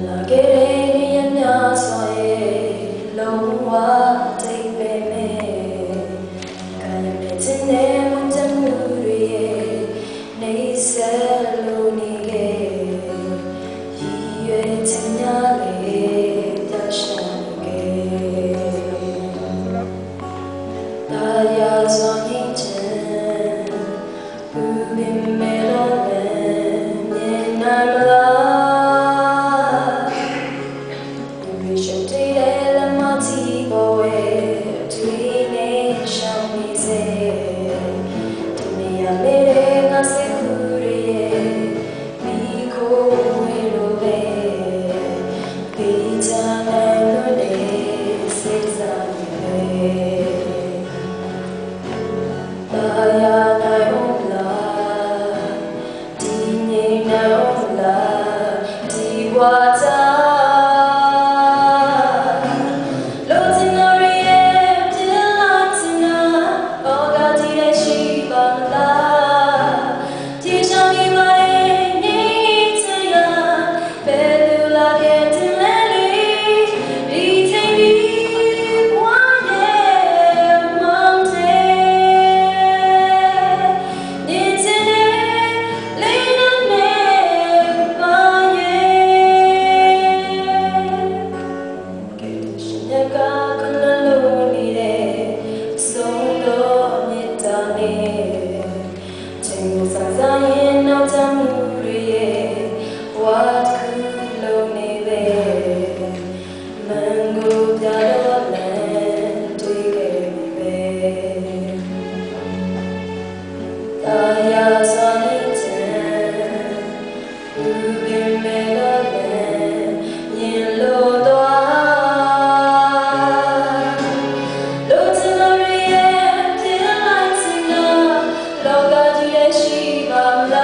လာခဲ့တဲ့ရများစွာရဲ့လုံးဝတိတ်ပဲမဲ့ကာယမဲ့ခြင်းနဲ့မချမှုတွေရဲ့နေဆက်လို့နေခဲ့ရည်ရွယ်ချက်များလေပြရှာနေခဲ့တာယာစွာငိမ့်ချင်ပူပင်မဲ့တော့လည်းမြင်နိုင်မလား ဝါကြလိုချင်တော်ရဲ့ပြလိုက်ချင်တာဘောကတည်းရဲ့ရှိပါမလားကြည်ချောင်းဒီပါရဲ့နေချင်ရဘယ်လိုလာခဲ့တယ်လဲလေဒီချိန်ဒီဘဝရဲ့မောင်တဲ့နေချင်တဲ့လေးနဲ့ပါရဲ့ ကဲရှင်ရကခလလုံးနေတဲ့ဆုံးတော့မြတ်တာနဲ့ချိန်ကိုစားစားရင်နောက်ချမှုတွေရဲ့ဝါတစ်ခုလုံးနေပဲမန်ကိုပြတော့လန်တွေ့ခဲ့ပြီပဲတာယာစွာနေချင်လူပင်မဲ့တော့လည်းမြင်လို့တော့ လိုချင်တော်ရဲ့ပြလိုက်ချင်တာလောကကြီးရဲ့ရှိပါမလား။